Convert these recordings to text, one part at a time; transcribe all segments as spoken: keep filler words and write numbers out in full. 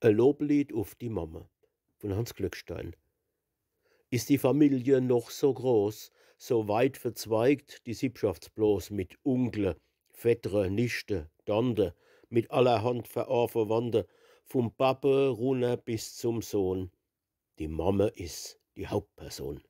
E Loblied uff die Mamme vun Hanns Glückstein. Is die Familie noch so groß, so weit verzweigt die Sippschaftsblos mit Unkle, Vettre, Nichte, Tante, mit allerhand Verwandte, vum Babbe runner bis zum Sohn. Die Mamme is die Hauptperson.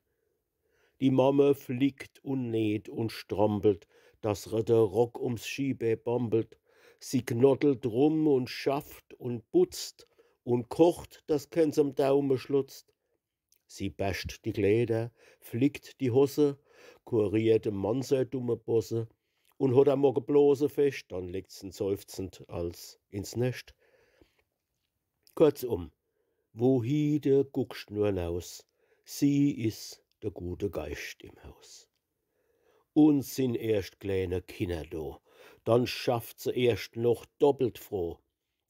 Die Mamme flickt un näht un strampelt, dass re de Rock ums Schiebee bambelt. Sie knoddelt rum un schafft un putzt un kocht, dass kenns am Daume schlutzt. Sie bäscht die Kleeder, flickt die Hosse, kuriert dem Mann sei dumme Bosse un hot er mol geblose fescht, dann legt se en seufzend als ins Nescht. Kurzum, wohi de guckscht nur naus, sie is de gute Geischt im Haus. Un sin erscht kleene Kinner do, dann schafft se erscht noch doppelt froh.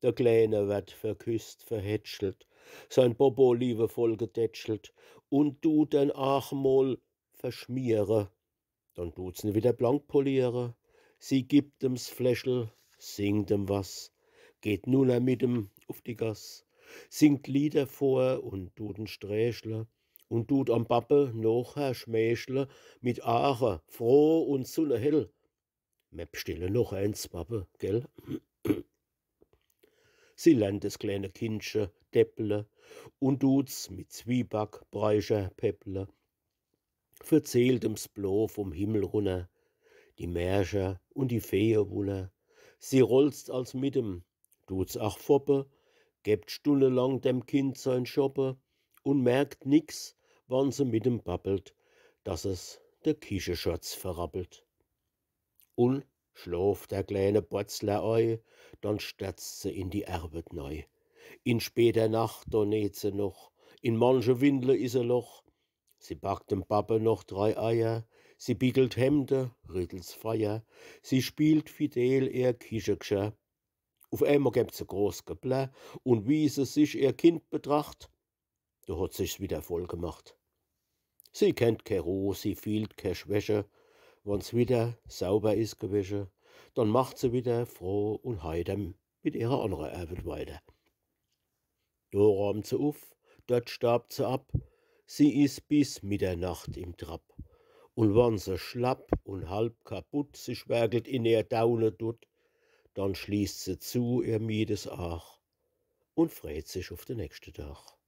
De Kleene werd verküsst, verhätschelt, sein Popo liewevoll getätschelt un dut en aach mol verschmiere. Dann dut se en wieder blank poliere. Sie gibt em's Fläschel, singt em was, geht nunner mit em uff die Gass, singt Lieder vor un dut en strächle un dut am Babbe nochher schmächle mit Aache froh un sunnehell. Mer bstelle noch eens, Babbe, gell? Sie lernt des kleene Kindche depple un dut's mit Zwieback, Breicher pepple. Verzählt em's Blo vum Himmel runner, die Märcher un die Feewunner. Sie rolzt als mit em, dut's aach foppe, gebt stunnelang dem Kind sein Schoppe un merkt nix, wann se mit em babbelt, dass es de Kicheschorz verrabbelt. Un schlooft der kleene Borzler ei, dann sterzt se in die Ärwet nei. In später Nacht, do näht se noch, in manche Windle is e Loch. Sie backt dem Babbe noch drei Eier, sie bickelt Hemde, rittelt's Feier, sie spielt fidel ehr Kichegscherr. Uff emol gebt's e groß Geplärr, un wie se sich ehr Kind betracht, do hot sich's wieder voll gemacht. Sie kennt ke Ruh, sie fiehlt ke Schwäche. Wann's wieder sauber is gewäsche, dann macht se wieder froh un heiter mit ihrer annere Ärwet weiter. Do raamt se uff, dort staabt se ab, sie is bis Mitternacht im Trab. Un wann se schlapp un halb kaputt sich werkelt in ehr Daune dut, dann schließt se zu ihr miedes Aach un freet sich uff de nächschte Dag.